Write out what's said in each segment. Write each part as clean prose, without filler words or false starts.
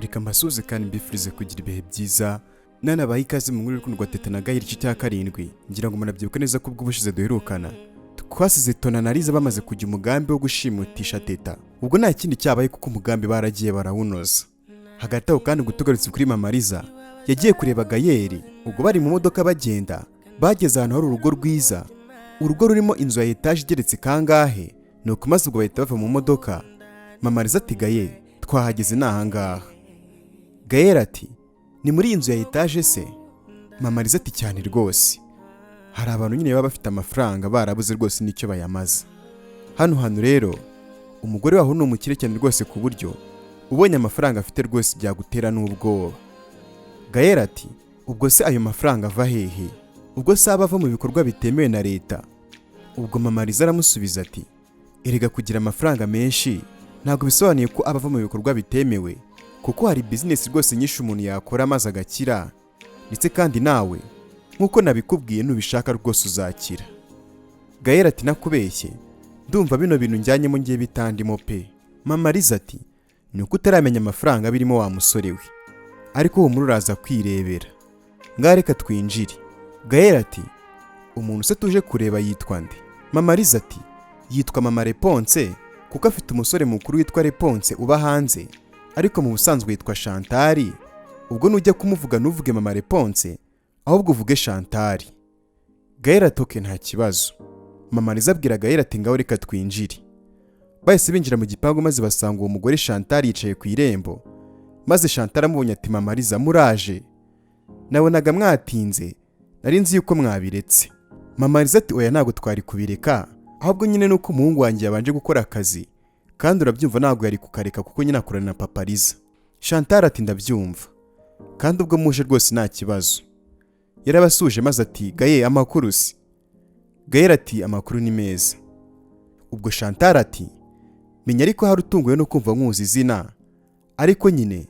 Reka mbasuhuze kandi mbifurize kugira ibihe byiza. Nanabaha ikaze mu nkuru y'urukundo rwa Teta na Gahiri, igice cya karindwi. Ngira ngo murabyibuka neza ko ubwo ubushize duherukana twasize Tona na Liza bamaze kujya umugambi wo gushimutisha Teta. Ubwo nta kindi cyabaye kuko umugambi baragiye barawunoza. Hagati aho kandi, tugarutse kuri Mama Liza, yagiye kureba Gayeri. Ubwo bari mu modoka bagenda, bageze ahantu hari urugo rwiza, urugo rurimo inzu ya etaje igeretse kangahe. Nuko maze ubwo bahita bava mu modoka. Mama Liza ati: "Gaye, twahageze, ni ahangaha." Gayeri ati: "Ni muri iyi nzu ya etaje se?" Mama Liza ati: "Cyane rwose. Hari abantu nyine baba bafite amafaranga barabuze rwose n'icyo bayamaze. Hano hantu rero umugore waho ni umukire cyane rwose, ku buryo ubonye amafaranga afite rwose byagutera n'ubwoba." Gayeri ati: "Ubwo se ayo mafaranga ava hehe? Ubwo se aba ava mu bikorwa bitemewe na leta?" Ubwo Mama Liza aramusubiza ati: "Erega kugira amafaranga menshi ntabwo bisobanuye ko aba ava mu bikorwa bitemewe, kuko hari bizinesi rwose nyinshi umuntu yakora maze agakira. Ndetse kandi nawe nk'uko nabikubwiye, nubishaka rwose uzakira." Gayeri ati: "Nakubeshye, ndumva bino bintu njyanyemo ngiye bitandimo pe." Mama Liza ati: "Ni uko utaramenya amafaranga birimo, wa musore we, ariko humura uraza kwirebera. Ngaho reka twinjire." Gayeri ati: "Umuntu se tuje kureba yitwa nde?" Mama Liza ati: "Yitwa Mama Reponse, kuko afite umusore mukuru witwa Reponse uba hanze, ariko mu busanzwe yitwa Shantari. Ubwo nujya kumuvuga ntuvuge Mama Reponse, ahubwo uvuge Shantari." Gayeri ati: "Okay, nta kibazo." Mama Liza abwira Gayeri ati: "Ngaho reka twinjire." Bahise binjira mu gipangu maze basanga uwo mugore Shantari yicaye ku irembo. Maze Shantari amubonye ati: "Mama Liza, muraje? Nabonaga mwatinze, nari nzi yuko mwabiretse." Mama Liza ati: "Oya, ntabwo twari kubireka, ahubwo nyine nuko umuhungu wanjye yabanje gukora akazi, kandi urabyumva ntabwo yari kukareka kuko nyine akorana na Papa Liza." Chantal ati: "Ndabyumva, kandi ubwo muje rwose nta kibazo." Yarabasuje maze ati: "Gaye, amakuru se?" Gaye ati: "Amakuru ni meza." Ubwo Chantal ati: "Menya ariko hari utunguwe no kumva nkuzi izina, ariko nyine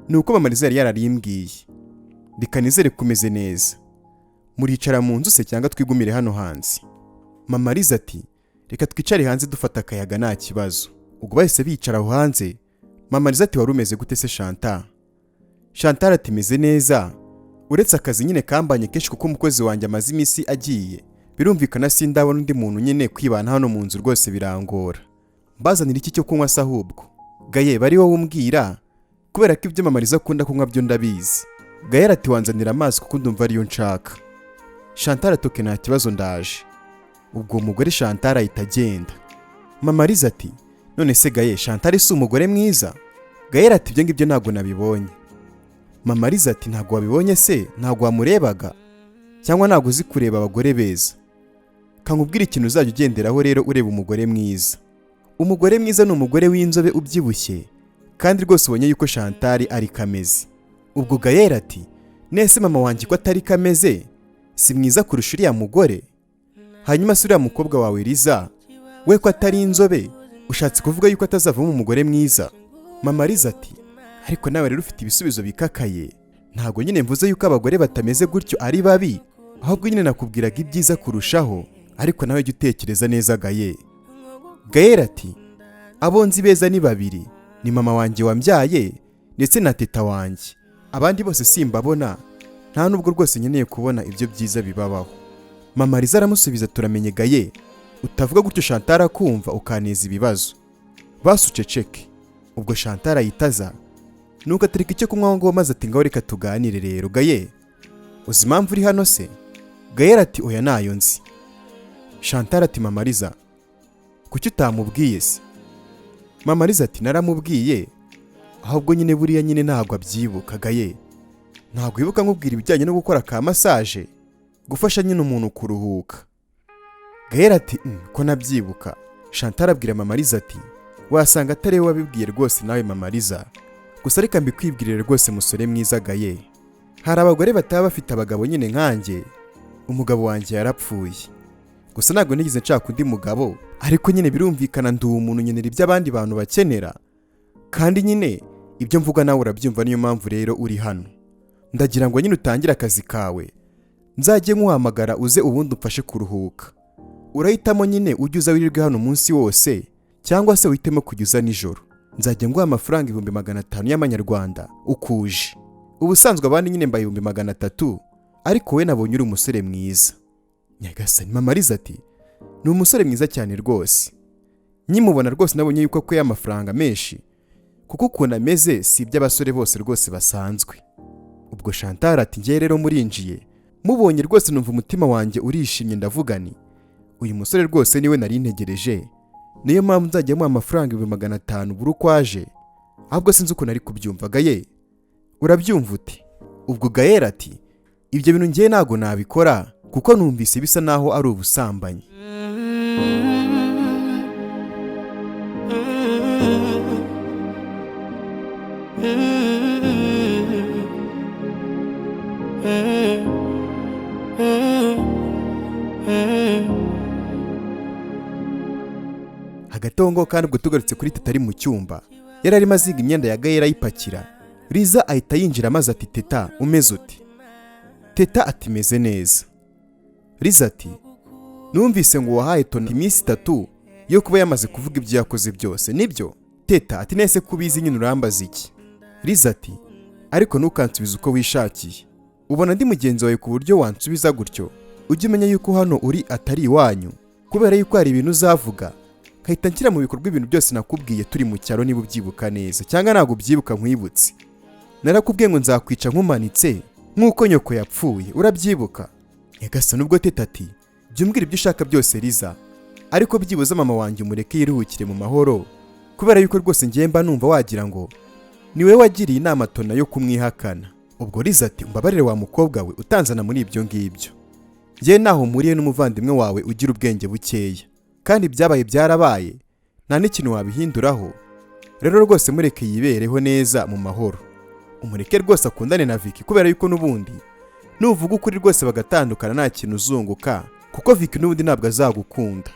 ni uko Mama Liza yari yararimbwiye. Reka nizere ko umeze neza. Muricara mu nzu se cyangwa twigumire hano hanze?" Mama Liza ati: "Reka twicare hanze dufata akayaga, nta kibazo." Ubwo bahise bicara aho hanze. Mama Liza ati: "Wari umeze gute se, Chantal?" Chantal ati: "Meze neza, uretse akazi nyine kambanye kenshi, kuko umukozi wanjye amaze iminsi agiye. Birumvikana sindabona undi muntu, nyine kwibana hano mu nzu rwose birangora. Mbazanira iki cyo kunywa se ahubwo? Gaye, bari wowe umbwira, kubera ko ibyo Mama Liza akunda kunywa byo ndabizi." Gaye ati: "Wanzanira amazi kuko ndumva ariyo nshaka." Chantal ati: "Okay, nta kibazo, ndaje." Ubwo uwo mugore Chantal ahita agenda. Mama Liza ati: "None se Gaye, Chantal si umugore mwiza?" Gaye ati: "Ibyo ngibyo ntabwo nabibonye." Mama Liza ati: "Ntabwo wabibonye se? Ntabwo wamurebaga cyangwa ntabwo uzi kureba abagore beza? Kankubwira ikintu uzajya ugenderaho rero ureba umugore mwiza. Umugore mwiza ni umugore w'inzobe ubyibushye, kandi rwose ubonye yuko Chantal ari kameze." Ubwo Gayera ati: "Nese mama wanjye ko atari kameze, si mwiza kurusha uriya mugore? Hanyuma se uriya mukobwa wawe Liza we ko atari inzobe, ushatse kuvuga yuko atazavamo umugore mwiza?" Mama Liza ati: "Ariko nawe rero ufite ibisubizo bikakaye. Ntabwo nyine mvuze yuko abagore batameze gutyo ari babi, ahubwo nyine nakubwiraga ibyiza kurushaho. Ariko nawe jya utekereza neza, Gaye." Gayera ati: "Abo nzi beza ni babiri, ni mama wanjye wambyaye ndetse na teta wanjye. Abandi bose simbabona, nta nubwo rwose nkeneye kubona ibyo byiza bibabaho." Mama Liza aramusubiza: "Turamenye Gaye, utavuga gutyo Chantal akumva ukaneza ibibazo. Basi uceceke." Ubwo Chantal ayitaza, nuko atereka icyo kunywa ngo, maze ati: "Ngaho reka tuganire rero, Gaye. Uzi impamvu uri hano se?" Gaye ati: "Oya, nayo nzi." Chantal ati: "Mama Liza, kuki utamubwiye se?" Mama Liza ati: "Naramubwiye, ahubwo nyine buriya nyine ntabwo abyibuka. Gaye, ntabwo wibuka nkubwira ibijyanye no gukora ka massage, gufasha nyine umuntu kuruhuka?" Gael ati: "Ko nabyibuka." Chantal abwira Mama Liza ati: "Wasanga atari we wabibwiye rwose nawe, Mama Liza. Gusa reka mbikwibwirire rwose, musore mwiza Gaye. Hari abagore bataba bafite abagabo nyine nkanjye. Umugabo wanjye yarapfuye, gusa ntabwo nigeze nshaka undi mugabo, ariko nyine birumvikana ndi umuntu nkenera ibyo abandi bantu bakenera, kandi nyine ibyo mvuga nawe urabyumva. Niyo mpamvu rero uri hano. Ndagira ngo nyine utangire akazi kawe, nzajye nkuhamagara uze, ubundi umfashe kuruhuka. Urahitamo nyine ujye uza wirirwe hano umunsi wose. Cyangwa se uhitemo kujya uza nijoro, nzajya nguha amafaranga 500,000 y'amanyarwanda ukuje. Ubusanzwe abandi nyine mbaye 300,000, ariko we nabonye uri umusore mwiza." Nyagasani, mama Liza ati: "Ni umusore mwiza cyane rwose. Nkimubona rwose nabonye yuko akwiye amafaranga menshi, kuko ukuntu ameze si iby'abasore bose rwose basanzwe." Ubwo Chantal ati: "Ngewe rero murinjiye mubonye rwose numva umutima wanjye urishimye, ndavuga ni uyu musore rwose niwe nari ntegereje, niyo mpamvu nzajya muha amafaranga 500,000 buri uko aje. Ahubwo sinzi ukuntu ari kubyumva. Gaye, urabyumva ute?" Ubwo Gayera ati: "Ibyo bintu ngewe ntabwo nabikora, kuko numvise bisa naho ari ubusambanyi." Hagati aho ngaho kandi, ubwo tugarutse kuri Teta ari mu cyumba, yari arimo azinga imyenda ya Gayera ayipakira. Liza ahita yinjira maze ati: "Teta, umeze ute?" Teta ati: "Meze neza." Liza ati: "Numvise ngo wahaye Tona iminsi 3 yo kuba yamaze kuvuga ibyo yakoze byose, nibyo?" Teta ati: "Nese kubizi nyine urambaza iki?" Liza ati: "Ariko ntukansubize uko wishakiye. Ubona ndi mugenzi wawe ku buryo wansubiza gutyo? Ujye umenya yuko hano uri atari iwanyu, kubera yuko hari ibintu uzavuga nkahita nshyira mu bikorwa ibintu byose nakubwiye turi mu cyaro. Niba ubyibuka neza cyangwa ntabwo ubyibuka nkwibutse, narakubwiye ngo nzakwica nkumanitse nk'uko nyoko yapfuye, urabyibuka?" Nyagasani, ubwo Teta ati: "Jya umbwira ibyo ushaka byose Liza, ariko byibuze mama wanjye umureke yiruhukire mu mahoro, kubera yuko rwose ngiye mba numva wagira ngo ni wowe wagiriye inama Tona yo kumwihakana." Ubwo Liza ati: "Umbabarire wa mukobwa we, utanzana muri ibyo ngibyo. Njye naho mpuriye n'umuvandimwe wawe ugira ubwenge bukeya, kandi ibyabaye byarabaye, nta n'ikintu wabihinduraho. Rero rwose mureke yibereho neza mu mahoro, umureke rwose akundane na Vicky, kubera yuko n'ubundi nuvuga ukuri rwose bagatandukana nta kintu uzunguka, kuko Vicky n'ubundi ntabwo azagukunda.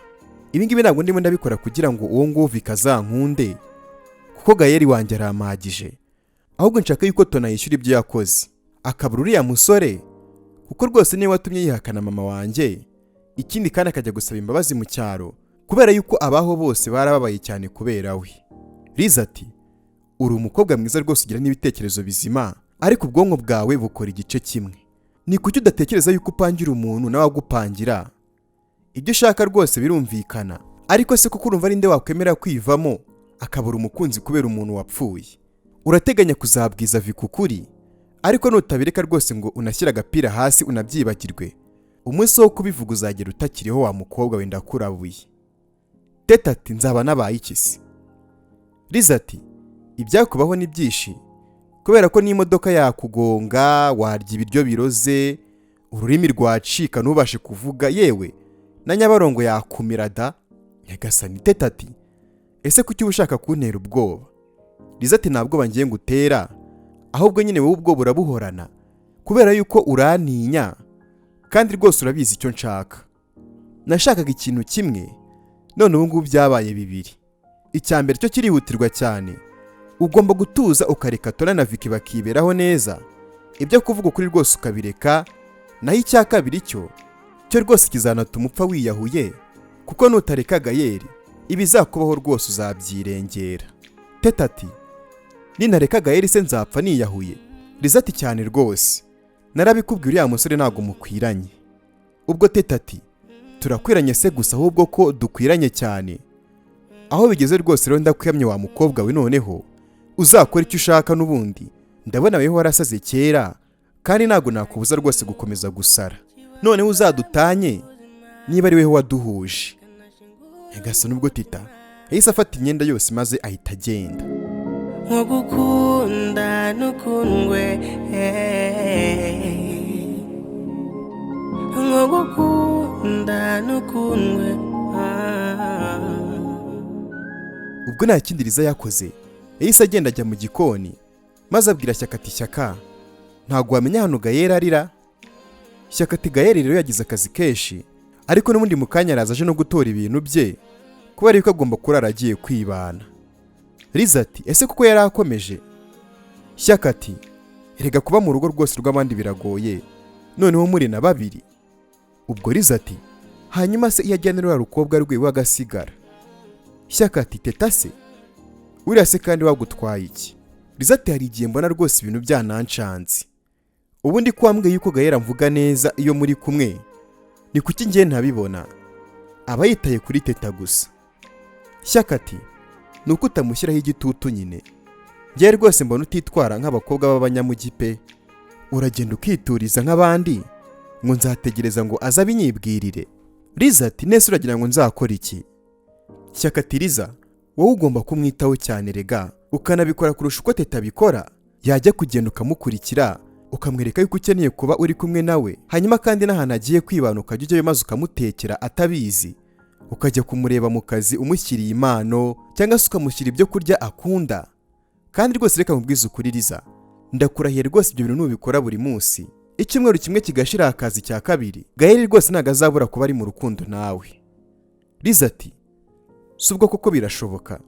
Ibi ngibi ntabwo ndimo ndabikora kugira ngo uwo nguwo Vicky azankunde, kuko Gayeri wanjye arampagije. Ahubwo nshaka yuko Tona yishyura ibyo yakoze, akabura uriya musore, kuko rwose niwe watumye yihakana mama wanjye. Ikindi kandi akajya gusaba imbabazi mu cyaro, kubera yuko abaho bose barababaye cyane kubera we." Liza ati: "Uri umukobwa mwiza rwose, ugira n'ibitekerezo bizima, ariko ubwonko bwawe bukora igice kimwe. Ni kuki udatekereza yuko upangira umuntu nawe agupangira? Ibyo ushaka rwose birumvikana, ariko se kuko urumva ninde wakwemera kwivamo akabura umukunzi kubera umuntu wapfuye? Urateganya kuzabwiza Vicky ukuri, ariko nutabireka rwose ngo unashyire agapira hasi unabyibagirwe, umunsi wo kubivuga uzagera utakiriho wa mukobwa wenda kurabuye." Teta ati: "Nzaba nabaye iki se?" Liza ati: "Ibyakubaho ni byinshi, kubera ko n'imodoka yakugonga, warya ibiryo biroze, ururimi rwacika ntubashe kuvuga, yewe na Nyabarongo yakumira da." Nyagasani, Teta ati: "Ese kuki uba ushaka kuntera ubwoba?" Liza ati: "Nta bwoba ngiye ngutera, ahubwo nyine wowe ubwoba urabuhorana kubera yuko urantinya, kandi rwose urabizi icyo nshaka. Nashakaga ikintu kimwe, none ubu ngubu byabaye bibiri. Icya mbere cyo kirihutirwa cyane, ugomba gutuza ukareka Tona na Vicky bakiberaho neza, ibyo kuvuga ukuri rwose ukabireka. Naho icya kabiri cyo rwose kizanatuma upfa wiyahuye, kuko nutareka Gayeri ibizakubaho rwose uzabyirengera." Teta ati: "Nintareka Gayeri se nzapfa niyahuye?" Liza ati: "Cyane rwose, narabikubwiye, uriya musore ntabwo mukwiranye." Ubwo Teta ati: "Turakwiranye se gusa, ahubwo ko dukwiranye cyane. Aho bigeze rwose rero ndakwiyamye wa mukobwa we, noneho uzakora icyo ushaka, n'ubundi ndabona weho warasaze kera, kandi ntabwo nakubuza rwose gukomeza gusara. Noneho uzadutanye niba ari weho waduhuje." Nyagasani, ubwo Tita yahise afata imyenda yose maze ahita agenda. Nko gukunda n'ukundwe, nko gukunda n'ukundwe. Ubwo nta kindi Liza yakoze, yahise agenda ajya mu gikoni maze abwira Shyaka ati: "Shyaka, ntabwo wamenya ahantu Gayeri arira?" Shyaka ati: "Gayeri rero yagize akazi kenshi, ariko n'ubundi mu kanya araza aje no gutora ibintu bye, kubera yuko agomba kurara agiye kwibana." Liza ati: "Ese kuko yari akomeje?" Shyaka ati: "Erega kuba mu rugo rwose rw'abandi biragoye, noneho muri na babiri." Ubwo Liza ati: "Hanyuma se iyo ajyana ruriya rukobwa rwe we agasigara?" Shyaka ati: "Teta se uriya se kandi wagutwaye iki?" Liza ati: "Hari igihe mbona rwose ibintu byanancanze. Ubundi ko wambwiye yuko Gahera mvuga neza iyo muri kumwe, ni kuki ngiye ntabibona? Aba yitaye kuri Teta gusa." Shyaka ati: "Ni uko utamushyiraho igitutu nyine. Ngewe rwose mbona utitwara nk'abakobwa b'abanyamujyi pe. Uragenda ukituriza nk'abandi ngo nzategereza ngo aze abinyibwirire." Liza ati: "Nese uragira ngo nzakora iki?" Shyaka ati: "Liza, wowe ugomba kumwitaho cyane rega, ukanabikora kurusha uko Teta abikora. Yajya kugenda ukamukurikira, ukamwereka yuko ukeneye kuba uri kumwe nawe, hanyuma kandi n'ahantu agiye kwibana ukajya ujyayo maze ukamutekera atabizi, ukajya kumureba mu kazi umushyiriye impano cyangwa se ukamushyira ibyo kurya akunda. Kandi rwose reka nkubwize ukuri Liza, ndakurahiye rwose, ibyo bintu nubikora buri munsi, icyumweru kimwe kigashira akazi cya kabiri, Gaheri rwose ntabwo azabura kuba ari mu rukundo nawe." Liza ati: "Si ubwo koko birashoboka?"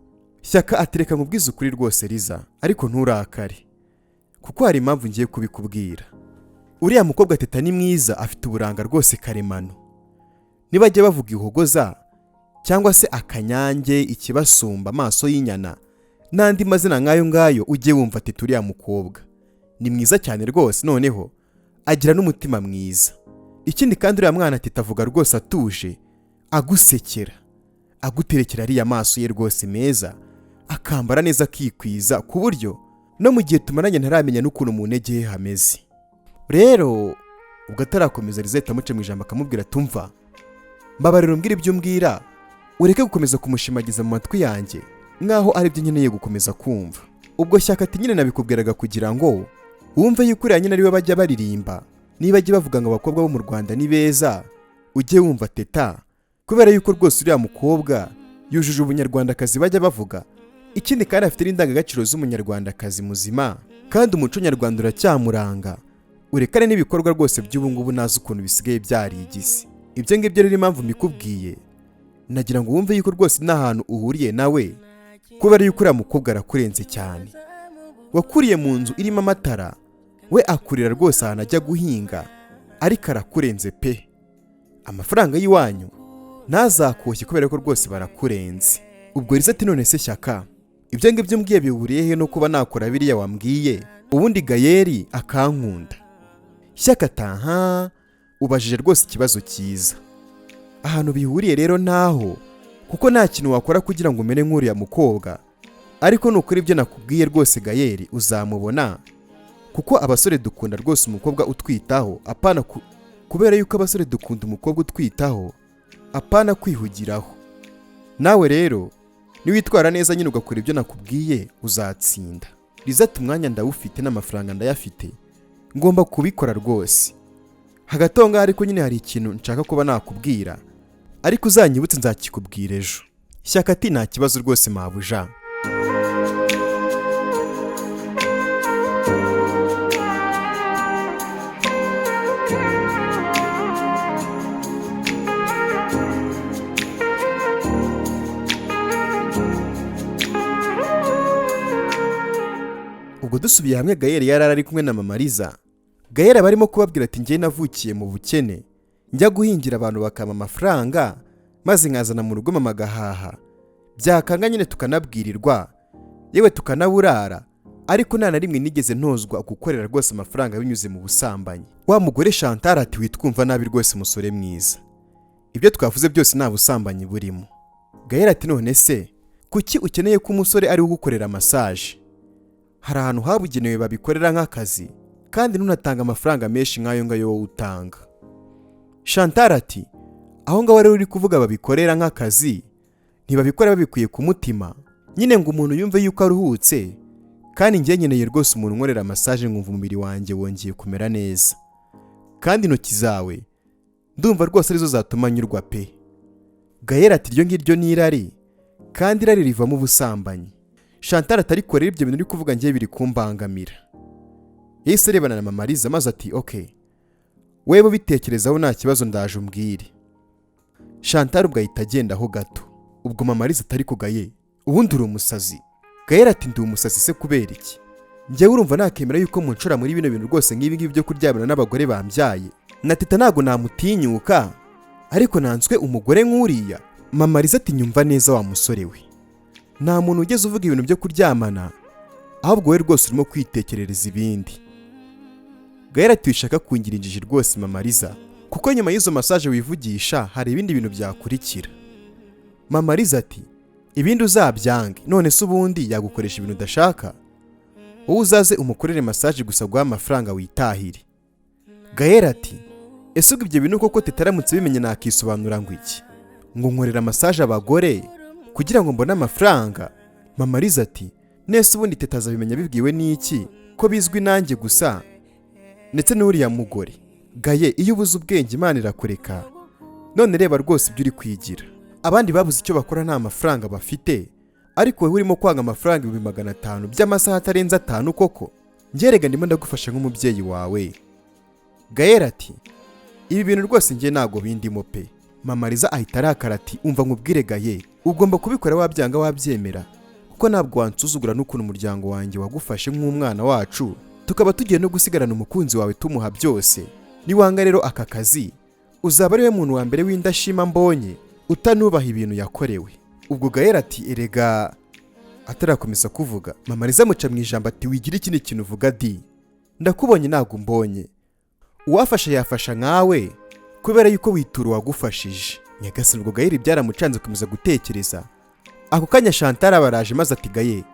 Shyaka ati: "Reka nkubwize ukuri rwose Liza, ariko nturakare kuko hari impamvu ngiye kubikubwira. Uriya mukobwa Teta ni mwiza, afite uburanga rwose karemano. Nibajya bavuga ihogoza cyangwa se akanyange, ikibasumba, amaso y'inyana n'andi mazina nk'ayo ngayo, ujye wumva Teta. Uriya mukobwa ni mwiza cyane rwose, noneho agira n'umutima mwiza. Ikindi kandi uriya mwana Teta avuga rwose atuje, agusekera, aguterekera ariya maso ye rwose meza, akambara neza akikwiza, ku buryo no mu gihe tumaranye ntaramenya n'ukuntu mu ntege he hameze." Rero ubwo atarakomeza, Liza ahita amuca mu ijambo akamubwira: "Tumva, mbabarira umbwira ibyo umbwira, ureke gukomeza kumushimagiza mu matwi yanjye nk'aho aribyo nkeneye gukomeza kumva." Ubwo Shyaka ati: "Nyine nabikubwiraga kugira ngo wumve yuko uriya nyine ariwe bajya baririmba. Niba bajya bavuga ngo abakobwa bo mu Rwanda ni beza, ujye wumva Teta, kubera yuko rwose uriya mukobwa yujuje ubunyarwandakazi bajya bavuga. Ikindi kandi afite n'indangagaciro z'umunyarwandakazi muzima, kandi umuco nyarwanda uracyamuranga, urekane n'ibikorwa rwose by'ubu ngubu nazi ukuntu bisigaye byarigize. Ibyo ngibyo rero impamvu mbikubwiye, nagira ngo wumve yuko rwose nta hantu uhuriye nawe, kubera yuko uriya mukobwa arakurenze cyane. Wakuriye mu nzu irimo amatara, we akurira rwose ahantu ajya guhinga, ariko arakurenze pe. Amafaranga y'iwanyu ntazakoshye kubera ko rwose barakurenze." Ubwo Liza ati: "None se Shyaka, ibyo ngibyo mbwiye bihuriye he no kuba nakora biriya wambwiye, ubundi Gayeri akankunda?" Shyaka ataha: "Ubajije rwose ikibazo cyiza. Ahantu bihuriye rero naho, kuko nta kintu wakora kugira ngo umere nk'uriya mukobwa, ariko nukora ibyo nakubwiye rwose Gayeri uzamubona, kuko abasore dukunda rwose umukobwa utwitaho, apana kubera yuko abasore dukunda umukobwa utwitaho, apana kwihugiraho. Nawe rero niwitwara neza nyine ugakora ibyo nakubwiye uzatsinda." Liza ati: "Umwanya ndawufite n'amafaranga ndayafite, ngomba kubikora rwose. Hagati aho ngaho ariko nyine hari ikintu nshaka kuba nakubwira, ariko uzanyibutse nzakikubwira ejo." Shyaka ati: "Nta kibazo rwose mabuja." Ubwo dusubiye hamwe, Gayeri yari ari kumwe na mama Liza. Gayeri aba arimo kubabwira ati: "Njye navukiye mu bukene, njya guhingira abantu bakampa amafaranga maze nkazana mu rugo, mama agahaha, byakanga nyine tukanabwirirwa, yewe tukanaburara, ariko nta na rimwe nigeze ntozwa gukorera rwose amafaranga binyuze mu busambanyi." Wa mugore Chantal ati: "Witwumva nabi rwose musore mwiza, ibyo twavuze byose nta busambanyi burimo." Gayeri ati: "None se kuki ukeneye ko umusore ari we ugukorera massage? Hari ahantu habugenewe babikorera nk'akazi, kandi ntunatanga amafaranga menshi nk'ayo ngayo wowe utanga." Chantal ati: "Aho ngaho rero uri kuvuga babikorera nk'akazi, ntibabikora babikuye ku mutima nyine ngo umuntu yumve yuko aruhutse. Kandi njye nkeneye rwose umuntu unkorera massage nkumva umubiri wanjye wongeye kumera neza, kandi intoki zawe ndumva rwose arizo zatuma nyurwa pe." Gayera ati: "Iryo ngiryo ni irari, kandi irari rivamo ubusambanyi." Chantal ati: "Ariko rero ibyo bintu uri kuvuga ngiye biri kumbangamira." Yahise arebana na mama Liza maze ati: "Okay, wewe ubitekerezaho nta kibazo, ndaje umbwire." Chantal ubwo ahita agenda aho gato. Ubwo mama Liza atari kugaye: "Ubundi uri umusazi." Gayera ati: "Ndi umusazi se kubera iki? Njyewe urumva nakemera yuko munshora muri bino bintu rwose nk'ibi ngibi byo kuryamana n'abagore bambyaye? Na Teta ntabwo namutinyuka, ariko nanswe umugore nk'uriya." Mama Liza ati: "Nyumva neza wa musore we." Nta muntu ugeze uvuga ibintu byo kuryamana, ahubwo wowe rwose urimo kwitekerereza ibindi. Gael ati: "Wishaka kungira injiji rwose, Mama Liza, kuko nyuma y'izo massage wivugisha hari ibindi bintu byakurikira." Mama Liza ati: "Ibindi uzabyange. None se ubundi yagukoresha ibintu udashaka? Wowe uzaze umukorere massage gusa, guha amafaranga witahire." Gael ati: "Ese ubwo ibyo bintu koko tetaramutse bimenye nakisobanura ngo iki? Ngo nkorera massage abagore kugira ngo mbone amafaranga?" Mama Liza ati: "Nese ubundi Teta azabimenya bibwiwe n'iki, ko bizwi nanjye gusa ndetse n'uriya mugore? Gaye, iyo ubuze ubwenge Imana irakureka. None reba rwose ibyo uri kwigira. Abandi babuze icyo bakora, nta mafaranga bafite, ariko wowe urimo kwanga amafaranga 500,000 by'amasaha atarenze 5 koko? Njye ndimo ndagufasha nk'umubyeyi wawe." Gael ati: "Ibi bintu rwose njye ntabwo bindimo pe." Mama Liza ahita arakara ati: "Umva nkubwire Gaye, ugomba kubikora wabyanga wabyemera, kuko ntabwo wansuzugura n'ukuntu umuryango wanjye wagufashe nk'umwana wacu, tukaba tugiye no gusigarana umukunzi wawe tumuha byose. Niwanga rero aka kazi, uzaba ari we muntu wa mbere w'indashima mbonye utanubaha ibintu yakorewe." Ubwo Gael ati: "Erega..." Atarakomeza kuvuga, Mama Liza amuca mu ijambo ati: "Wigira ikindi kintu uvuga di, ndakubonye ntabwo umbonye. Uwafasha yafasha nkawe, kubera yuko witura uwagufashije." Nyagasani, ubwo Gael byaramucanze gukomeza gutekereza. Ako kanya Chantal abaraje maze ati: "Gaye,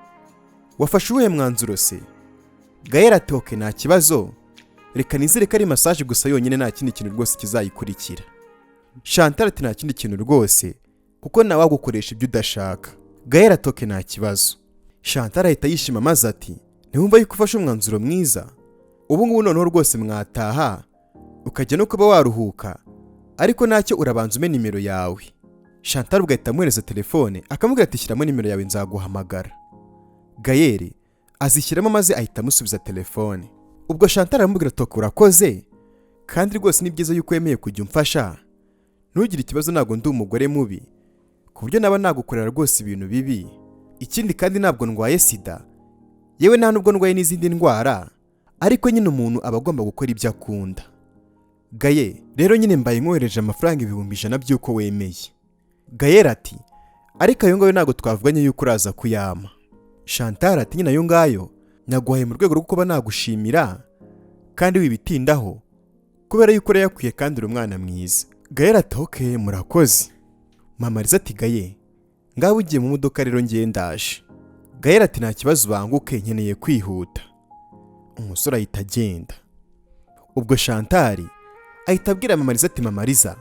wafashe uwuhe mwanzuro se?" Gael ati: "Okay, nta kibazo, reka nizere ko ari massage gusa yonyine, nta kindi kintu rwose kizayikurikira." Chantal ati: "Nta kindi kintu rwose, kuko nawe wagukoresha ibyo udashaka." Gael ati: "Okay, nta kibazo." Chantal ahita yishima maze ati: "Ntiwumva yuko ufashe umwanzuro mwiza? Ubu ngubu noneho rwose mwataha ukajya no kuba waruhuka, ariko ntacyo, urabanza ume nimero yawe." Chantal ugahita amuhereza telefone, akamubwira ati: "Shyiramo nimero yawe nzaguhamagara." Gael azishyiramo maze ahita amusubiza telefone. Ubwo Chantal aramubwira ati: "Urakoze, kandi rwose ni byiza yuko wemeye kujya umfasha. Ntugire ikibazo, ntabwo ndi umugore mubi ku buryo naba nagukorera rwose ibintu bibi. Ikindi kandi ntabwo ndwaye sida, yewe nta nubwo ndwaye n'izindi ndwara, ariko nyine umuntu aba agomba gukora ibyo akunda. Gaye rero, nyine mbaye nkohereje amafaranga 100,000 by'uko wemeye." Gael ati: "Ariko ayo ngayo ntabwo twavuganye yuko uraza kuyama." Chantal ati: "Nyine ayo ngayo nyaguhaye mu rwego rwo kuba nagushimira, kandi wibitindaho kubera yuko urayakwiye kandi uri umwana mwiza." Gael ati: "Okay, murakoze." Mama Liza ati: "Gaye, ngaho ugiye mu modoka rero, ngiye ndaje." Gael ati: "Nta kibazo, ubanguke nkeneye kwihuta." Umusore ahita agenda. Ubwo Chantal ahita abwira Mama Liza ati: "Mama Liza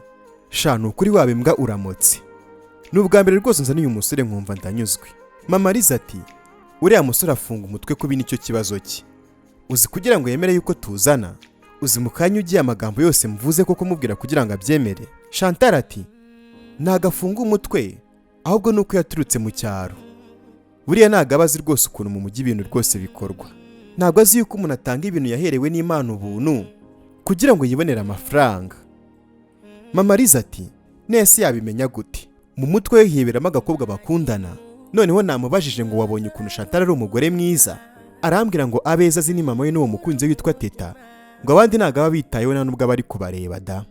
sha, ni ukuri waba imbwa uramutse. Ni ubwa mbere rwose nzaniye umusore nkumva ndanyuzwe." Mama Liza ati: "Uriya musore afunga umutwe kubi, nicyo kibazo cye. Uzi kugira ngo yemere yuko tuzana, uzi mu kanya ugiye amagambo yose mvuze ko kumubwira kugira ngo abyemere?" Chantal ati: "Ntago afunga umutwe, ahubwo ni uko yaturutse mu cyaro. Buriya ntago aba azi rwose ukuntu mu mujyi ibintu rwose bikorwa. Ntabwo azi yuko umuntu atanga ibintu yaherewe n'Imana ubuntu kugira ngo yibonere amafaranga." Mama Liza ati: "Nese yabimenya gute? Mu mutwe we hiberamo agakobwa bakundana. Noneho namubajije ngo wabonye ukuntu Chantal ari umugore mwiza, arambwira ngo abeza azi ni mama we n'uwo mukunzi we witwa Teta, ngo abandi ntabwo aba bitayeho, nta nubwo aba ari kubareba da."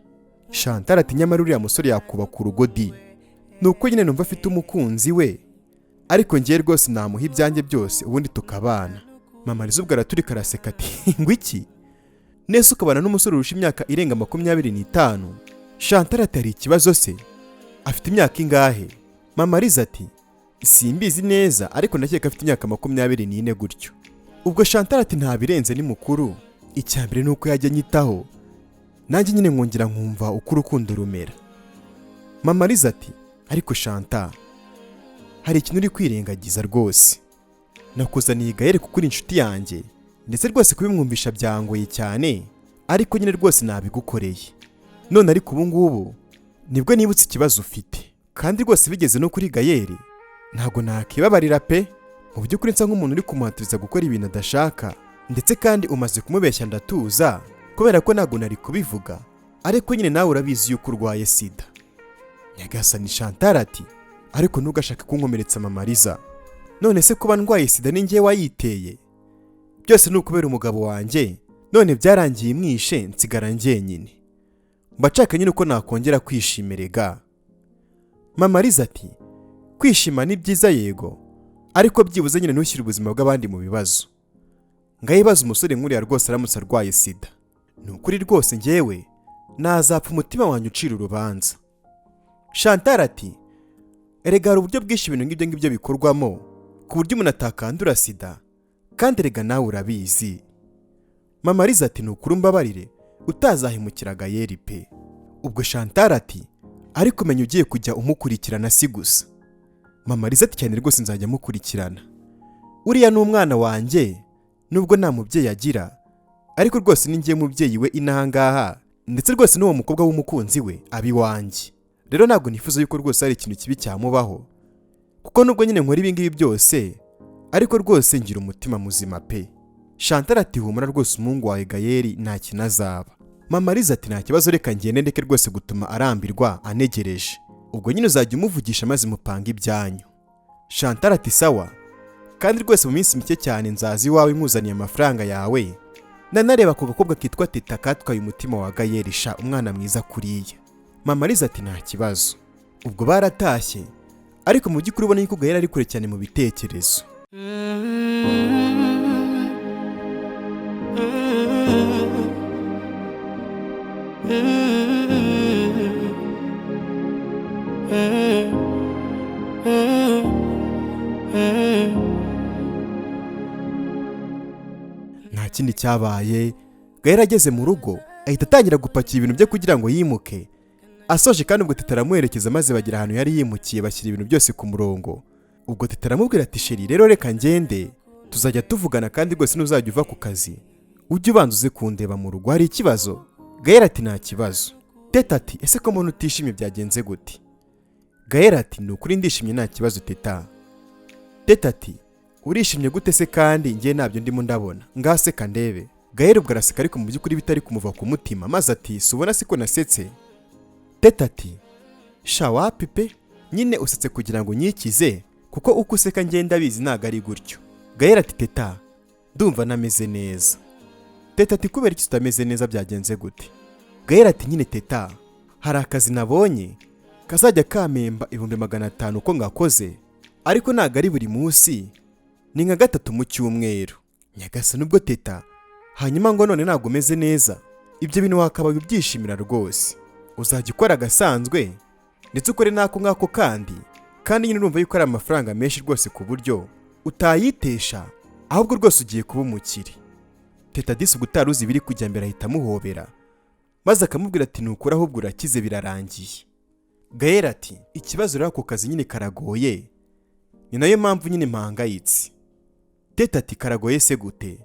Chantal ati: "Nyamara uriya musore yakubaka urugo di, ni uko nyine numva afite umukunzi we, ariko ngiye rwose namuha ibyanjye byose ubundi tukabana." Mama Liza ubwo araturika araseka ati: "Ngo iki? Nese ukabana n'umusore urusha imyaka irenga 25?" Chantal ati: "Hari ikibazo se? Afite imyaka ingahe?" Mama Liza ati: "Simbizi neza, ariko ndakeka afite imyaka 24 gutyo." Ubwo Chantal ati: "Ntabirenze, ni mukuru. Icya mbere ni uko yajya anyitaho, nanjye nyine nkongera nkumva uko urukundo rumera." Mama Liza ati: "Ariko Chantal, hari ikintu uri kwirengagiza rwose. Nakuzaniye Gael kuko uri inshuti yanjye, ndetse rwose kubimwumvisha byangoye cyane, ariko nyine rwose nabigukoreye none. Ariko ubu ngubu nibwo nibutse ikibazo ufite, kandi rwose bigeze no kuri Gael ntabwo nakibabarira pe. Mu by'ukuri nsa nk'umuntu uri kumuhatiriza gukora ibintu adashaka, ndetse kandi umaze kumubeshya ndatuza, kubera ko ntabwo nari kubivuga, ariko nyine nawe urabizi yuko urwaye sida." Nyagasani, Chantal ati: "Ariko ntugashake kunkomeretsa Mama Liza. None se kuba ndwaye sida ni njye wayiteye? Byose ni ukubera umugabo wanjye, none byarangiye mwishe nsigara njyenyine. Mba nshaka nyine uko nakongera kwishima erega." Mama Liza ati: "Kwishima ni byiza yego." Ariko byibuze nyine ntushyire ubuzima bw'abandi mu bibazo. Ngayibaza umusore nk'uriya rwose aramutse arwaye sida, ni ukuri rwose njyewe nazapfa umutima wanjye ucira urubanza. Chantal ati: "Erega hari uburyo bwinshi ibintu nk'ibyo ngibyo bikorwamo ku buryo umuntu atakandura sida, kandi erega nawe urabizi." Mama Liza ati: "Ni ukuri umbabarire utazahemukira Gayeri pe." Ubwo Chantal ati: "Ariko menya ugiye kujya umukurikirana si gusa." Mama Liza ati: "Cyane rwose nzajya mukurikirana, uriya ni umwana wanjye nubwo nta mubyeyi agira, ariko rwose ni njye mubyeyi we inaha ngaha, ndetse rwose n'uwo mukobwa w'umukunzi we aba iwanjye. Rero ntabwo nifuza yuko rwose hari ikintu kibi cyamubaho, kuko nubwo nyine nkora ibi ngibi byose, ariko rwose ngira umutima muzima pe." Chantal ati: "Humura rwose, umuhungu wawe Gayeri nta kintu azaba." Mama Liza ati: "Nta kibazo, reka ngende ndeke rwose gutuma arambirwa anegereje. Ubwo nyine uzajya umuvugisha maze mupanga ibyanyu." Chantal ati: "Sawa, kandi rwose mu minsi mike cyane nzaza iwawe nkuzaniye amafaranga yawe, nanareba ako gakobwa kitwa Teta katwaye umutima wa Gayeri sha, umwana mwiza kuriya." Mama Liza ati: "Nta kibazo." Ubwo baratashye, ariko mu by'ukuri ubona yuko Gayeri ari kure cyane mu bitekerezo. Nta kindi cyabaye, Gahera ageze mu rugo ahita atangira gupakira ibintu bye kugira ngo yimuke. Asoje kandi ubwo Teta aramuherekeza, maze bagera ahantu yari yimukiye bashyira ibintu byose ku murongo. Ubwo Teta aramubwira ati: "Chéri, rero reka ngende, tuzajya tuvugana, kandi rwose ntuzajya uva ku kazi ujye ubanza uze kundeba mu rugo. Hari ikibazo?" Gahera ati: "Nta kibazo." Teta ati: "Ese ko mbona utishimye, byagenze gute?" Gahera ati: "Ni ukuri ndishimye, nta kibazo Teta." Teta ati: "Urishimye gute se kandi njye ntabyo ndimo ndabona? Ngaseka ndebe." Gahera ubwo araseka, ariko mu by'ukuri bitari kumuva ku mutima, maze ati: "Si ubona siko nasetse?" Teta ati: "Sha wapi pe, nyine usetse kugira ngo unyikize, kuko uko useka ngenda abizi ntabwo ari gutyo." Gahera ati: "Teta, ndumva nameze neza." Teta ati: "Kubera iki utameze neza, byagenze gute?" Gahera ati: "Nyine Teta, hari akazi nabonye kazajya kampemba 500,000 uko ngakoze, ariko ntabwo ari buri munsi, ni nka gatatu mu cyumweru." Nyagasani, ubwo Teta, hanyuma ngo none ntabwo umeze neza? Ibyo bintu wakabaye ubyishimira rwose. Uzajya ukora agasanzwe ndetse ukore n'ako ngako, kandi nyine urumva yuko ari amafaranga menshi rwose ku buryo utayitesha, ahubwo rwose ugiye kuba umukire." Teta disi ubwo utari uzi ibiri kujya mbere ahita amuhobera, maze akamubwira ati: "Nukuri ahubwo urakize, birarangiye." Gahera ati: "Ikibazo rero ako kazi nyine karagoye, ni nayo mpamvu nyine mpangayitse." Teta ati: "Karagoye se gute?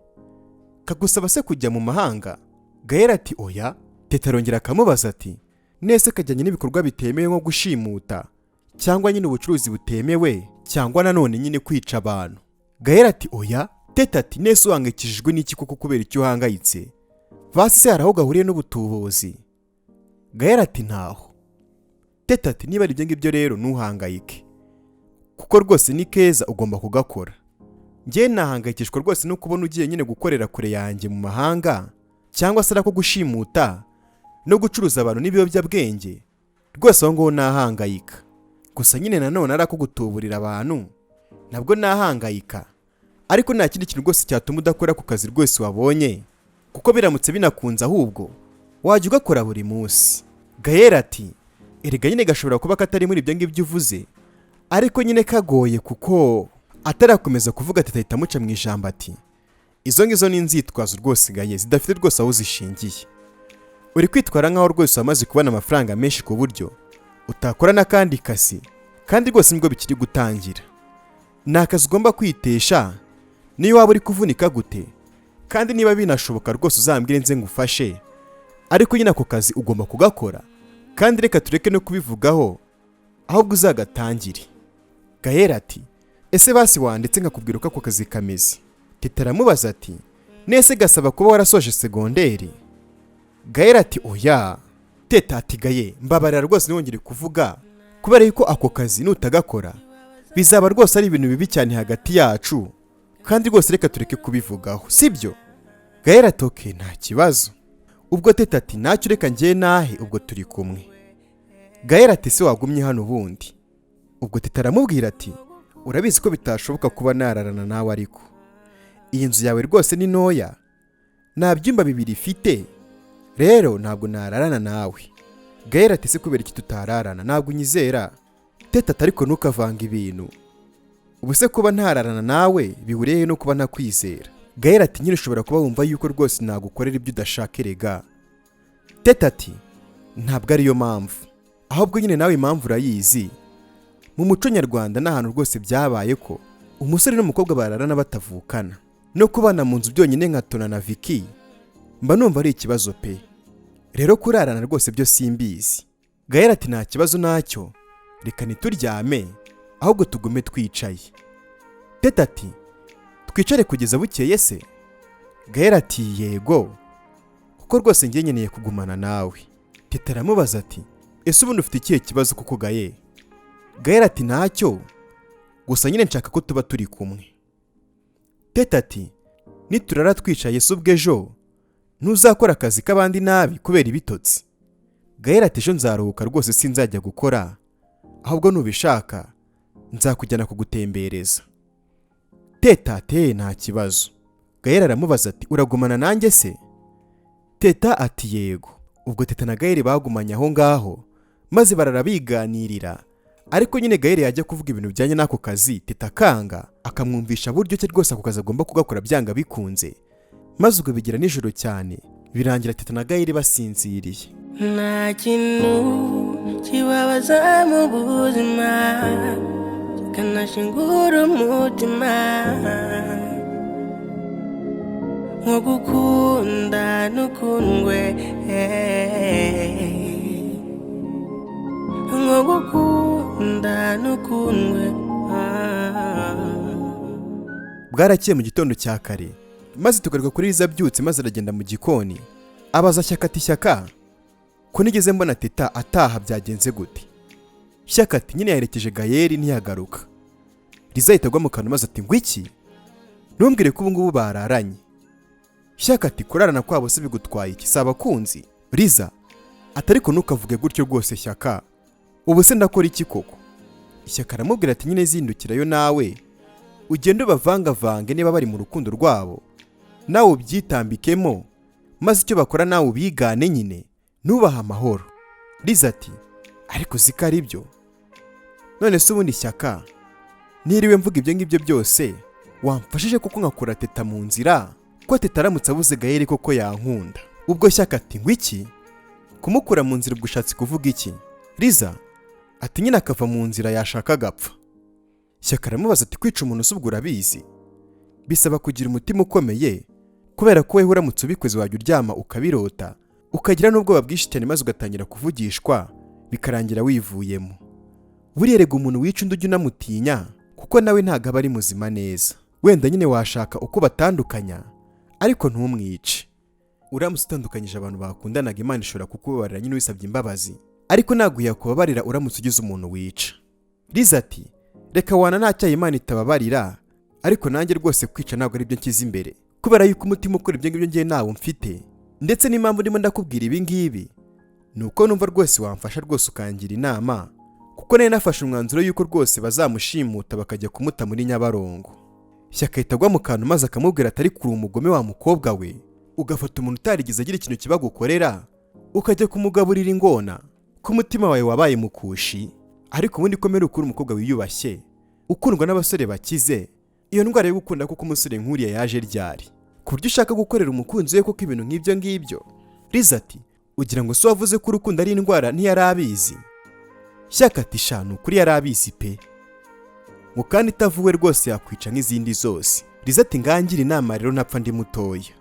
Kagusaba se kujya mu mahanga?" Gahera ati: "Oya." Teta arongera akamubaza ati: "Nese kajyanye n'ibikorwa bitemewe nko gushimuta cyangwa nyine ubucuruzi butemewe cyangwa nanone nyine kwica abantu?" Gahera ati: "Oya." Teta ati: "Nese uhangayikishijwe n'iki koko? Kubera icyo uhangayitse? Basi se hari aho gahuriye n'ubutubuzi?" Gahera ati: "Ntaho." Teta ati: "Niba ari ibyo ngibyo rero ntuhangayike, kuko rwose ni keza, ugomba kugakora. Njye nahangayikishwa rwose no kubona ugiye nyine gukorera kure yanjye mu mahanga, cyangwa se arako gushimuta no gucuruza abantu n'ibiyobyabwenge, rwose aho ngaho nahangayika. Gusa nyine nanone ari ako gutuburira abantu nabwo nahangayika, ariko nta kindi kintu rwose cyatuma udakora ku kazi rwose wabonye, kuko biramutse binakunze ahubwo wajya ugakora buri munsi." Gahera ati: "Erega nyine gashobora kuba katari muri ibyo ngibyo uvuze, ariko nyine kagoye." Kuko atarakomeza kuvuga ati ahita amuca mu ijambo ati: "Izo ngizo ni inzitwazo rwose gaye, zidafite rwose aho zishingiye. Uri kwitwara nkaho rwose wamaze kubona amafaranga menshi ku buryo utakora n'akandi kazi, kandi rwose nibwo bikiri gutangira. Ni akazi ugomba kwitesha niyo waba uri kuvunika gute, kandi niba binashoboka rwose uzambwire nze ngufashe, ariko nyine ako kazi ugomba kugakora, kandi reka tureke no kubivugaho, ahubwo uzagatangire." Gahera ati: "Ese basi wanditse nkakubwira uko ako kazi kameze?" Teta aramubaza ati: "Nese gasaba kuba warasoje segonderi?" Gahera ati: "Oya." Teta ati: "Gaye, mbabarira rwose ntiwongere kuvuga, kubera yuko ako kazi nutagakora bizaba rwose ari ibintu bibi cyane hagati yacu, kandi rwose reka tureke kubivugaho, sibyo?" Gahera ati: "Okay, nta kibazo." Ubwo Teta ati: "Ntacyo, reka njye nahe, ubwo turi kumwe." Gahera ati: "Se wagumye hano ubundi?" Ubwo Teta aramubwira ati: Urabizi ko bitashoboka kuba nararana nawe, ariko iyi nzu yawe rwose ni ntoya, nta byumba bibiri ifite, rero ntabwo nararana nawe. Gahera ati: "Se kubera iki tutararana? Ntabwo unyizera?" Teta ati: "Ariko ntukavanga ibintu. Ubu se kuba ntararana nawe bihuriye no kuba ntakwizera?" Gahera ati: "Nyine ushobora kuba wumva yuko rwose nagukorera ibyo udashaka erega." Teta ati: "Ntabwo ariyo mpamvu, ahubwo nyine nawe impamvu urayizi. Mu muco nyarwanda ni ahantu rwose byabaye ko umusore n'umukobwa bararana batavukana. No kubana mu nzu byonyine nka Tona na Vicky mba numva ari ikibazo pe. Rero kurarana rwose byo simbizi." Gahera ati: "Nta kibazo nacyo, reka ntituryame ahubwo tugume twicaye." Teta ati: "Twicare kugeza bukeye se?" Gahera ati: "Yego, kuko rwose njye nkeneye kugumana nawe." Teta aramubaza ati: "Ese ubundi ufite ikihe kibazo kuko Gaye?" Gahera ati: "Ntacyo, gusa nyine nshaka ko tuba turi kumwe." Teta ati: "Niturara twicaye se ubwo ejo ntuzakora akazi k'abandi nabi kubera ibitotsi?" Gahera ati: "Ejo nzaruhuka rwose, sinzajya gukora, ahubwo nubishaka nzakujyana kugutembereza." Teta ati: "Nta kibazo." Gahera aramubaza ati: "Uragumana nanjye se?" Teta ati: "Yego." Ubwo Teta na Gaheri bagumanye aho ngaho maze barara biganirira, ariko nyine Gaheri yajya kuvuga ibintu bijyanye n'ako kazi, Teta akanga, akamwumvisha buryo ki rwose ako kazi agomba kugakora byanga bikunze. Maze ubwo bigira nijoro cyane, birangira Teta na Gaheri basinziriye. Nta kintu kibabaza mu buzima kikanashingura umutima nko gukunda n'ukundwe, nko gukunda n'ukundwe. Bwarakeye mu gitondo cya kare, maze tugaruka kuri Liza abyutse, maze aragenda mu gikoni abaza Shyaka ati: "Shyaka, ko nigeze mbona Teta ataha, byagenze gute?" Shyaka ati: "Nyine yaherekeje Gayeri ntiyagaruka." Liza ahita agwa mu kantu maze ati: "Ngwiki? Ntumbwire ko ubu ngubu bararanye." Shyaka ati: "Kurarana kwabo se bigutwaye iki? Si abakunzi?" Liza ati: "Ariko ntukavuge gutyo rwose Shyaka, ubu se ndakora iki koko?" Shyaka aramubwira ati: "Nyine zindukirayo nawe ugende ubavangavange, niba bari mu rukundo rwabo nawe ubyitambikemo, maze icyo bakora nawe ubigane, nyine ntubahe amahoro." Liza ati: "Ariko uzi ko ari byo? None se ubundi Shyaka, niriwe mvuga ibyo ngibyo byose, wamfashije kuko nkakura Teta mu nzira, ko Teta aramutse abuze Gaheri koko yankunda?" Ubwo Shyaka ati: "Ngwiki? Kumukura mu nzira ubwo ushatse kuvuga iki?" Liza ati: "Nyine akava mu nzira, yashaka agapfa." Shyaka aramubaza ati: "Kwica umuntu se ubwo urabizi bisaba kugira umutima ukomeye, kubera ko wowe uramutse ubikoze wajya uryama ukabirota, ukagira n'ubwoba bwinshi cyane, maze ugatangira kuvugishwa, bikarangira wivuyemo. Buriya erega umuntu wica undi ujya unamutinya, kuko nawe ntabwo aba ari muzima neza. Wenda nyine washaka uko batandukanya, ariko ntumwice. Uramutse utandukanyije abantu bakundanaga, Imana ishobora kukubabarira nyine wisabye imbabazi, ariko ntabwo yakubabarira uramutse ugize umuntu wica." Liza ati: "Reka wana, nta cyaha Imana itababarira, ariko nanjye rwose kwica ntabwo ari byo nshyize imbere, kubera yuko umutima ukora ibyo ngibyo ngiye ntawo mfite. Ndetse n'impamvu ndimo ndakubwira ibi ngibi ni uko numva rwose wamfasha rwose ukangira inama, kuko nari nafashe umwanzuro yuko rwose bazamushimuta bakajya kumuta muri Nyabarongo." Shyaka ahita agwa mu kantu maze akamubwira ati: "Ariko uri umugome wa mukobwa we, ugafata umuntu utarigeze agira ikintu kibagukorera ukajya kumugaburira ingona, ko umutima wawe wabaye mukushi. Ariko ubundi komera ukuri umukobwa wiyubashye ukundwa n'abasore bakize, iyo ndwara yo gukunda kuko umusore nk'uriya yaje ryari, ku buryo ushaka gukorera umukunzi we koko ibintu nk'ibyo ngibyo?" Liza ati: "Ugira ngo se wavuze ko urukundo ari indwara ntiyari abizi?" Shyaka ati: "Sha, ni ukuri yari abizi pe, ngo kandi itavuwe rwose yakwica nk'izindi zose." Liza ati: "Ngangira inama rero ntapfa ndi mutoya."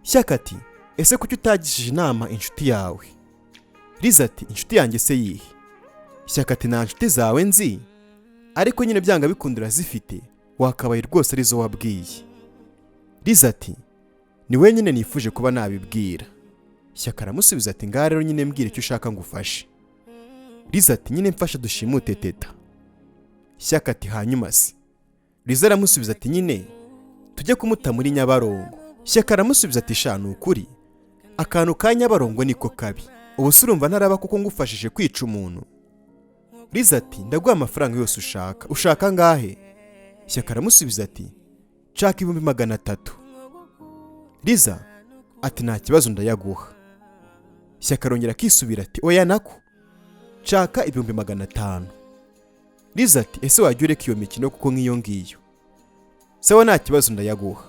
Shyaka ati: "Ese kuki utagishije inama inshuti yawe?" Liza ati: "Inshuti yanjye se yihe?" Shyaka ati: "Nta nshuti zawe nzi, ariko nyine byanga bikunda urazifite, wakabaye rwose arizo wabwiye." Liza ati: "Ni wenyine nifuje kuba nabibwira." Shyaka aramusubiza ati: "Ngaha rero nyine mbwira icyo ushaka ngufashe." Liza ati: "Nyine mfasha dushimute Teta." Shyaka ati: "Hanyuma se?" Liza aramusubiza ati: "Nyine tujye kumuta muri Nyabarongo." Shyaka aramusubiza ati: "Sha, ni ukuri akantu ka Nyabarongo niko kabi, ubu se urumva ntaraba kuko ngufashije kwica umuntu?" Liza ati: "Ndaguha amafaranga yose ushaka, ushaka angahe?" Shyaka aramusubiza ati nshaka 300,000. Liza ati nta kibazo ndayaguha. Shyaka arongera akisubira ati oya nako nshaka 500,000. Liza ati ese wajya ureka iyo mikino kuko nk'iyo ngiyo? Sawa nta kibazo ndayaguha.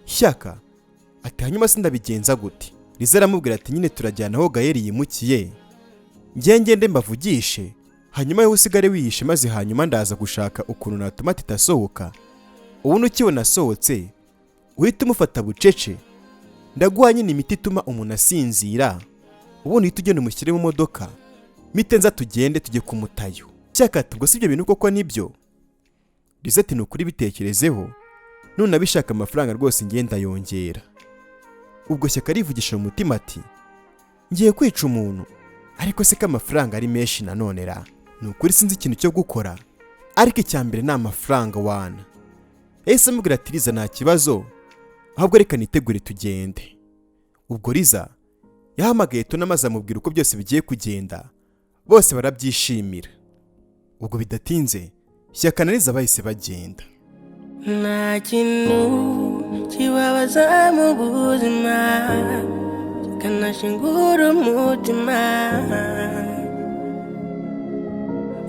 Shyaka ati hanyuma se ndabigenza gute? Liza aramubwira ati nyine turajyana aho Gayeri yimukiye, njye ngende mbavugishe, hanyuma wowe usigare wihishe, maze hanyuma ndaza gushaka ukuntu natuma Teta asohoka. Ubundi ukibona asohotse uhite umufata bucece, ndaguha nyine imiti ituma umuntu asinzira, ubundi uhite ugenda umushyire mu modoka, mite nza tugende tujye kumutayo. Shyaka ati ubwo si ibyo bintu koko nibyo? Liza ati ni ukuri bitekerezeho, none abishaka amafaranga rwose ngenda yongera. Ubwo Shyaka arivugisha mu mutima ati ngiye kwica umuntu, ariko se ko amafaranga ari menshi nanone ra, ni ukuri sinzi ikintu cyo gukora, ariko icya mbere ni amafaranga wana. Yahise amubwira ati Liza nta kibazo, ahubwo reka nitegure tugende. Ubwo Liza yahamagaye Tona maze amubwira uko byose bigiye kugenda, bose barabyishimira. Ubwo bidatinze Shyaka na Liza bahise bagenda. Nta kintu kibabaza mu buzima kikanashingura umutima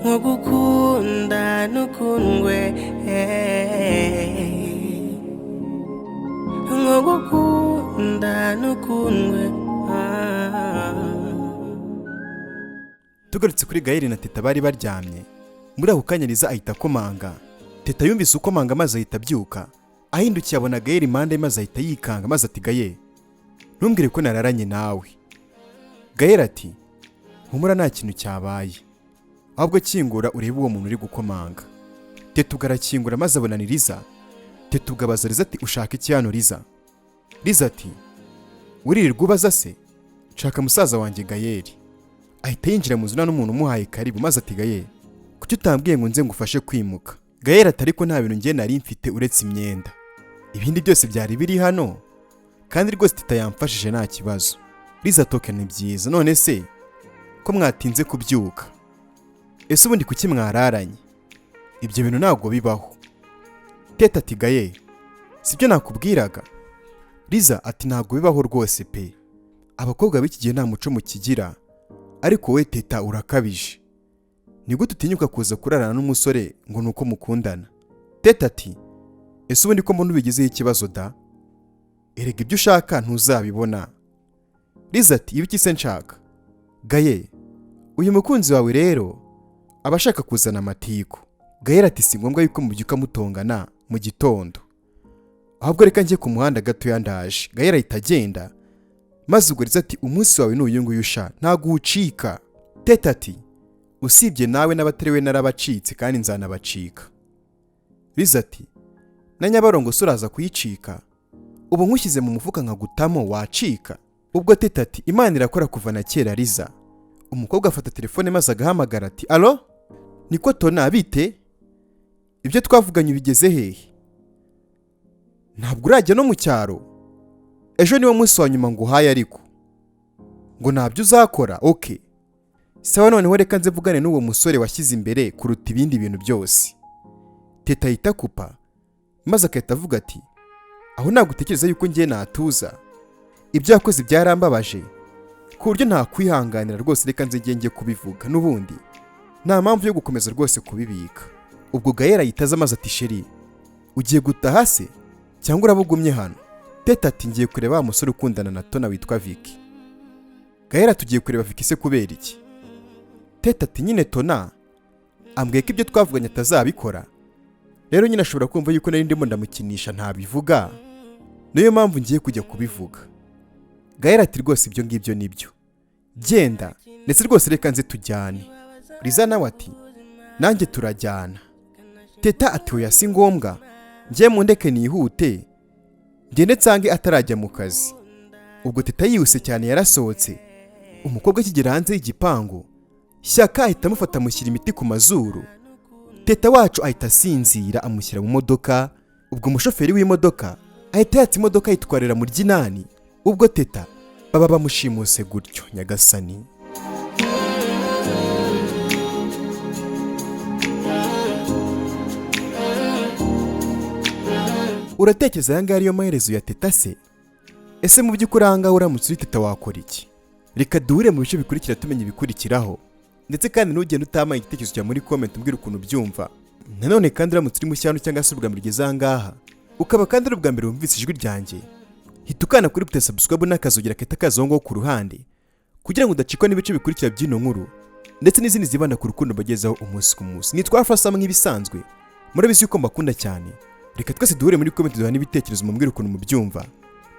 nko gukunda n'ukundwe, nko gukunda n'ukundwe. Tugarutse kuri Gayeri na Teta bari baryamye. Muri ako kanya Liza ahita akomanga. Teta yumvise ukomanga maze ahita abyuka, ahindukiye abona Gayeri impande maze ahita yikanga maze ati Gaye, ntumbwire ko nararanye nawe. Gayeri ati humura nta kintu cyabaye, ahubwo kingura urebe uwo muntu uri gukomanga. Teta ubwo arakingura maze abona ni Liza. Teta ubwo abaza Liza ati ushaka iki hano Liza? Liza ati uririrwa ubaza se? Nshaka musaza wanjye Gayeri. Ahita yinjira mu nzu nta n'umuntu umuhaye karibu maze ati Gayeri, kuki utambwiye ngo nze ngufashe kwimuka? Gayeri ati ariko nta bintu njye nari mfite uretse imyenda, ibindi byose byari biri hano, kandi rwose Teta yamfashije nta kibazo. Liza ati ni byiza, none se ko mwatinze kubyuka? Ese ubundi kuki mwararanye? Ibyo bintu ntabwo bibaho. Teta ati Gaye, sibyo nakubwiraga? Liza ati ntabwo bibaho rwose pe, abakobwa b'iki gihe nta muco mukigira, ariko wowe Teta urakabije. Ni gute utinyuka kuza kurarana n'umusore ngo ni uko mukundana? Teta ati ese ubundi ko mbona ubigizeho ikibazo da? Erega ibyo ushaka ntuzabibona. Liza ati ibiki se nshaka? Gaye, uyu mukunzi wawe rero aba ashaka kuzana amatiku. Gaye ati si ngombwa yuko mubyuka mutongana mu gitondo, ahubwo reka njye ku muhanda gatoya ndaje. Gaye ahita agenda maze ubwo Liza ati umunsi wawe ni uyu nguyu sha, ntabwo uwucika. Teta ati usibye nawe n'abatari we narabacitse kandi nzanabacika. Liza ati na Nyabarongo se uraza kuyicika? Ubu nkushyize mu mufuka nkagutamo wacika? Ubwo Teta ati Imana irakora kuva na kera Liza. Umukobwa afata telefone maze agahamagara ati alo, niko Tona bite? Ibyo twavuganye ubigeze hehe? Ntabwo urajya no mu cyaro? Ejo niwo munsi wa nyuma nguhaye, ariko ngo ntabyo uzakora? Okay sawa, noneho reka nze mvugane n'uwo musore washyize imbere kuruta ibindi bintu byose. Teta ahita akupa maze agahita avuga ati aho ntabwo utekereza yuko ngiye natuza, ibyo yakoze byarambabaje ku buryo ntakwihanganira rwose, reka nze ngiye kubivuga, n'ubundi nta mpamvu yo gukomeza rwose kubibika. Ubwo Gayera ahita aza maze ati sheri, ugiye gutaha se cyangwa urabugumye hano? Teta ati ngiye kureba wa musore ukundana na Tona witwa Vicky. Gayera tugiye kureba Vicky se kubera iki? Teta ati nyine Tona ambwiye ko ibyo twavuganye atazabikora, rero nyine ashobora kumva yuko nari ndimo ndamukinisha ntabivuga, niyo mpamvu ngiye kujya kubivuga. Gayera ati rwose ibyo ngibyo nibyo, genda ndetse rwose reka nze tujyane. Liza nawe ati nanjye turajyana. Teta ati oya si ngombwa, njye mundeke nihute ngende nsange atarajya mu kazi. Ubwo Teta yihuse cyane yarasohotse. Umukobwa akigera hanze y'igipangu, Shyaka ahita amufata amushyira imiti ku mazuru. Teta wacu ahita asinzira amushyira mu modoka. Ubwo umushoferi w'imodoka ahita yatsa imodoka ayitwarira mu ry'inani. Ubwo Teta baba bamushimuse gutyo nyagasani. Uratekereza aya ngaya ariyo maherezo ya Teta se? Ese mu by'ukuri aha ngaha uramutse uri Teta wakora iki? Reka duhure mu bice bikurikira tumenya ibikurikiraho. Ndetse kandi ntugende utampaye igitekerezo cyawe muri comment umbwira ukuntu ubyumva. Nanone kandi uramutse uri mushya hano cyangwa se ubwa mbere ugeze aha ngaha, ukaba kandi ari ubwa mbere wumvise ijwi ryanjye, hita ukanda kuri buto subscribe n'akazogera kahita kazaho ngaho ku ruhande, kugira ngo udacikwa n'ibice bikurikira by'ino nkuru ndetse n'izindi zibanda ku rukundo mbagezaho umunsi ku munsi. Nitwa Alpha Sam nk'ibisanzwe, murabizi yuko mbakunda cyane. Reka twese duhure muri comment duhana ibitekerezo, mumbwire ukuntu mubyumva,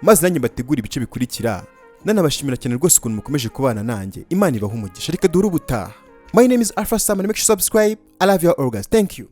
maze nanjye mbategure ibice bikurikira. Nanabashimira cyane rwose ukuntu mukomeje kubana nanjye. Imana ibahe umugisha. Reka duhure ubutaha. My name is Alpha Sam and make sure you subscribe. I love you all guys, thank you.